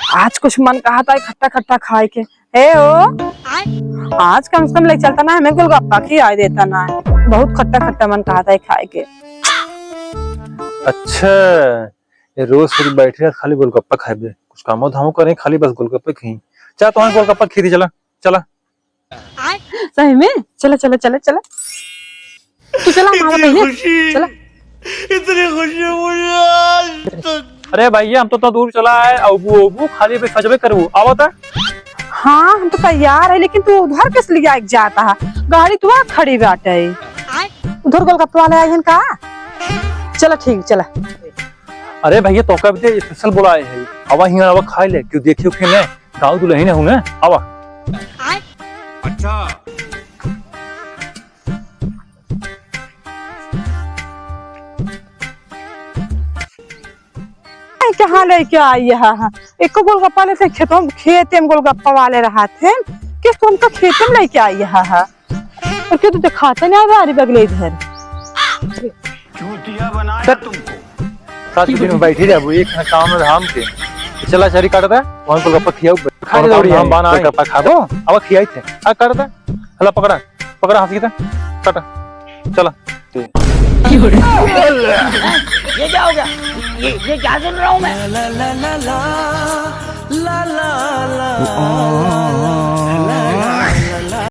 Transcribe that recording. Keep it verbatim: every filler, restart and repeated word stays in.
आज कुछ मन कहत है खट्टा खट्टा खाए के। ए ओ, आज कम से कम ले चलता ना, हमें गोलगप्पा खियाए देता ना, बहुत खट्टा खट्टा मन कहत है खाए के। अच्छा, ये रोज रोज बैठे खाली गोलगप्पा खाबे, कुछ कामो धामो करे, खाली बस गोलगप्पे खाई। चला, तुम्हें गोलगप्पा खिया दी, चला, चला। सही में? चला, चला, चला, चला। तू चला, मामा इतनी पहले। खुशी, चला। इतनी खुशी मुझे आज तक। अरे भैया, हम तो इतना दूर चला आए, अबू, अबू, खाली बे फजबे करबू, आवता। हाँ, हम तो तैयार है, लेकिन तू उधर किस लिए आइके जाता है? गाड़ी तो वहाँ खड़ी बाटे। उधर गोलगप्पा वाले आए हैं का? चला, ठीक, चला। अरे भैया, तोका भी दे, special बोलाए है। आवा हियाँ, आवा खाए ले, क्यों देखियो कि नहीं? गाँव दुलहिन हूँ ना, आवा। अच्छा। कहाँ लेके आई है? एको गोलगप्पा लेते खेतों, खेते में गोलगप्पा वाले रहत हैं। किस तुमका खेते में लेके आई है? और क्यों तू दिखाता नहीं आ बारी बगले इधर? चूतिया बनाया तुमको। सात दिन में बैठे जाबू, एक ना काम ना धाम के। चला, चरी काट दे, वहाँ गोलगप्पा खियाऊ। खा ले, हम बाना गोलगप्पा खा दो, अब खियाई थे। आ, काट दे। हला, पकड़ा, पकड़ा, हाथ की थे। काटा। चला। ये क्या हो गया? ये, ये क्या सुन रहा हूँ मैं?